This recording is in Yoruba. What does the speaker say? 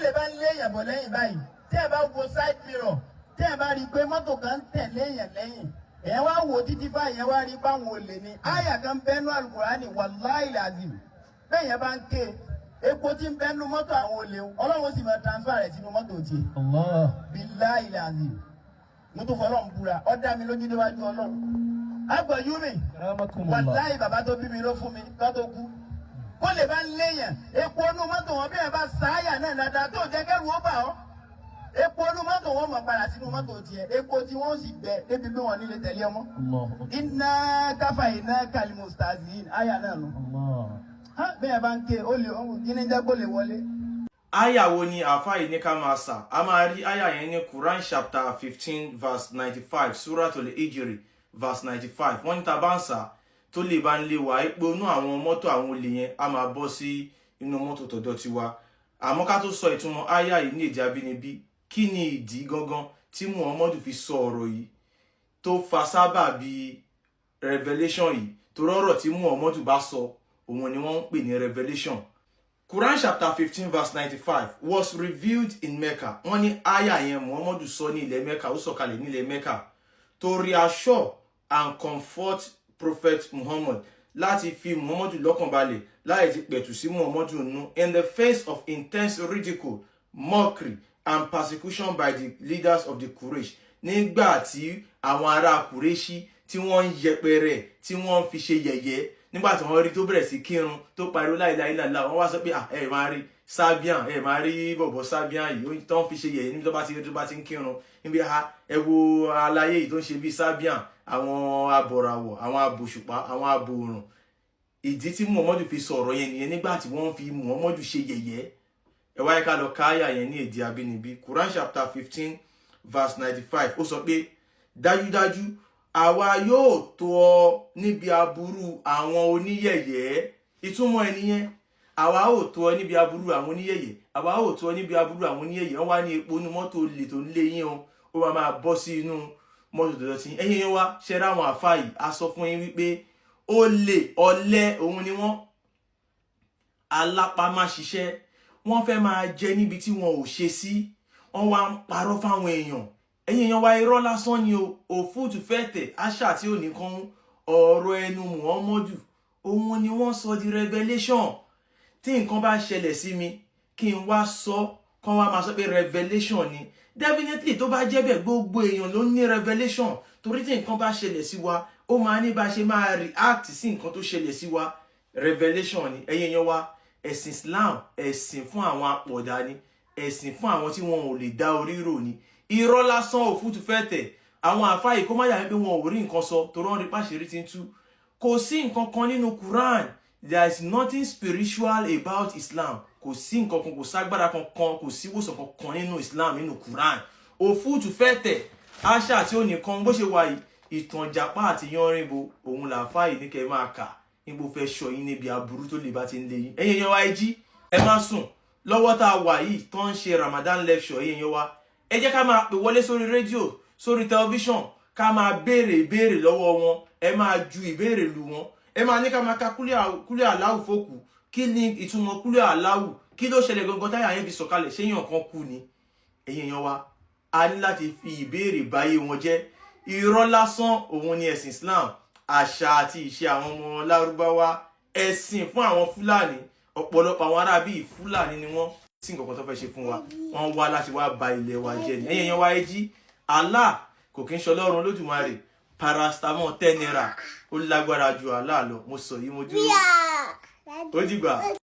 lè bá ń lé èèyàn bọ̀ lẹ́yìn báyìí, tí ẹ bá wo side mirror, tí ẹ bá rí i pé mọ́tò kan ń tẹ̀lé èèyàn lẹ́yìn, èèyàn wá wò títí fá, èèyàn wá rí i báwọn olè ní. Àyà kan bẹ́nu Alukurani, wàláì làzìm, bẹ́ẹ̀ yẹn bá ń ké, epo tí ń bẹ́nu mọ́tò àwọn olè, Ọlọ́run sì máa transfer rẹ̀ sínú mọ́tò tiẹ̀. Allah. Billahi làzìm, mo tún fọlọ́run búra, ó dá mi lójú níwájú Ọlọ́run. Agbọ̀yúmi. Akramakumullah. Wàláì, bàbá tó bí mi ló fún mi kó tó kú. Kó lè bá ń léyàn, epo inú mọ́tò wọn, bí ẹ bá sáyà náà dáadáa tó jẹ́ kẹ́rù ó bà ọ́, epo inú mọ́tò wọn mọ̀ padà sínú mọ́tò tiẹ̀, epo tí wọ́n sì gbẹ débi bí wọ́n nílé tẹ̀lé ọmọ. Allahu akbar. Inna kafayna al-mustahzi'in, àyà náà nù. Allah. Bẹ́ẹ̀ bá ń ké, ó lè kí ní jẹ́ kó lè wọlé. Àyà wo ni àáfàá yìí ní ká máa sà? A máa rí àyà yẹn ní Quran chapter 15 verse 95, Suratul Hijri verse 95. Wọ́n ní ta bá ń sà, tó lè bá ń lé wa, epo inú àwọn mọ́tò àwọn olè yẹn á máa bọ́ sí inú mọ́tò tọ̀dọ̀ tiwa. Àmọ́ ká tó sọ ìtumọ̀ àyà yìí ní èdè abínibí, kí ni ìdí gangan tí Muhammadu fi sọ ọ̀rọ̀ yìí tó fa sábàbí revelation yìí? Torí ọ̀rọ̀ tí Muhammadu bá sọ, òun ni wọ́n ń pè ní revelation. Quran chapter 15 verse 95 was revealed in Mecca. Wọ́n ní àyà yẹn, Muhammadu sọ ní ilẹ̀ Mecca, ó sọ̀kalẹ̀ ní ilẹ̀ Mecca to reassure and comfort Prophet Muhammad, láti fi Muhammadu lọ́kàn balẹ̀, láì ti pẹ̀tù sí Muhammadu nú, in the face of intense ridicule, mockery and persecution by the leaders of the Quraysh, nígbà tí àwọn ará Qurayshi tí wọ́n ń yẹpẹrẹ, tí wọ́n ń fi ṣe yẹ̀yẹ́, nígbà tí wọ́n rí tó bẹ̀rẹ̀ sí kírun, tó pariwo la ilaha illallah, wọ́n wá sọ pé, "Ah, ẹ máa rí Sabian, ẹ máa rí bọ̀bọ̀ Sabian yìí," tó ń fi ṣe yẹ̀yẹ́ níbi tó bá ti ń kírun níbi ha, ẹ wo aláyé yìí tó ń ṣe bíi Sabian, àwọn abọ̀ràwọ̀, àwọn abòṣùpá, àwọn abòòrùn. Ìdí tí Muhammadu fi sọ̀rọ̀ yẹn nìyẹn, nígbà tí wọ́n fi Muhammadu ṣe yẹ̀yẹ́. Ẹ wáyé ká lọ káyà yẹn ní èdè abínibí. Quran chapter 15 verse 95, ó sọ pé, "Dájúdájú, àwa yóò tó ọ níbi aburú àwọn oníyẹ̀yẹ́." Ìtumọ̀ ẹ̀ nìyẹn. Àwa ò tó ọ níbi aburú àwọn oníyẹ̀yẹ́, àwa ò tó ọ níbi aburú àwọn oníyẹ̀yẹ́. Wọ́n wá ní epo inú mọ́tò lè tó ń lé yín o, ó máa máa bọ́ sí inú mọ́tò tó lọ sí. Ẹ̀yin yẹn wá ṣe ráwọn àfa yìí, a sọ fún yín wípé olè, ọ̀lẹ òun ni wọ́n, alápámáṣiṣẹ́. Wọ́n fẹ́ máa jẹ níbi tí wọn ò ṣe sí, wọ́n wá ń parọ́ fáwọn èèyàn. Ẹ̀yin èèyàn wa, irọ́ lásán ni o, òfúùtù fẹ́tẹ̀ àṣà tí ò ní kan. Ọ̀rọ̀ ẹnu Muhammadu òun ni wọ́n sọ di revelation. Tí nǹkan bá ṣẹlẹ̀ sí mi, kí n wá sọ, kán wá máa sọ pé revelation ni. Definitely, tó bá jẹ́ bẹ́ẹ̀, gbogbo èèyàn ló ní revelation, torí tí nǹkan bá ṣẹlẹ̀ sí wa, ó máa ní bá ṣe máa react sí nǹkan tó ṣẹlẹ̀ sí wa. Revelation ni. Ẹ̀yin èèyàn wa, ẹ̀sìn Islam, ẹ̀sìn fún àwọn apọ̀dà ni, ẹ̀sìn fún àwọn tí wọn ò lè dá orí rò ni. Irọ́ lásán, òfútu fẹ́ tẹ̀. Àwọn àfáà yìí, kó má yà wípé wọn ò rí nǹkan sọ, torí wọn rí pàṣírí ti ń tú. Kò sí nǹkan kan nínú Quran. There is nothing spiritual about Islam. Kò sí nǹkan kan, kò ságbára kankan, kò sí ìwòsàn kankan nínú Islam, nínú Quran. Òfútu fẹ́ tẹ̀ àṣà tí ó nìkan bó ṣe wà yìí, ìtàn ìjàpá àti yánrìnbo òun làáfáà yìí ní kẹ́ máa kà níbo fẹ́ sọ yín níbi aburú tó lè bá ti ń lé yín. Ẹ̀yin èèyàn wa, ẹ jí, ẹ má sùn. Lọ́wọ́ tá a wà yìí tó ń ṣe Ramadan lecture, ẹ̀yin èèyàn wa, ẹ jẹ́ ká máa pè wọlé sórí rédíò, sórí tẹlifíṣàn, ká máa béèrè ìbéèrè lọ́wọ́ wọn. Ẹ máa ju ìbéèrè lù wọ́n. Ẹ máa ní ká máa ka kúlẹ̀ aláwù fókù. Kí ni ìtumọ̀ kúlẹ̀ aláwù? Kí ló ṣẹlẹ̀ gangan táyà yẹn fi sọ̀kalẹ̀? Ṣé èèyàn kan kú ni? Ẹ̀yin èèyàn wa, a ní láti fi ìbéèrè báyé wọn jẹ́. Irọ́ lásán òun ni ẹ̀sìn Islam, àṣà àti ìṣe àwọn ọmọ Lárúbáwá, ẹ̀sìn fún àwọn Fúlàní. Ọ̀pọ̀lọpọ̀ àwọn ará bíi Fúlàní ni wọ́n sí nǹkan kan tó fẹ́ ṣe fún wa, wọ́n wá láti wá ba ilẹ̀ wa jẹ́ ni. Ẹ̀yin èèyàn wa, ẹ jí. Allah kò kí ń ṣọlọ́run Olódùmarè. Paracetamol 10 naira, ó lágbára ju Allah lọ. Mo sọ yìí, mo dúró. Ó dìgbà.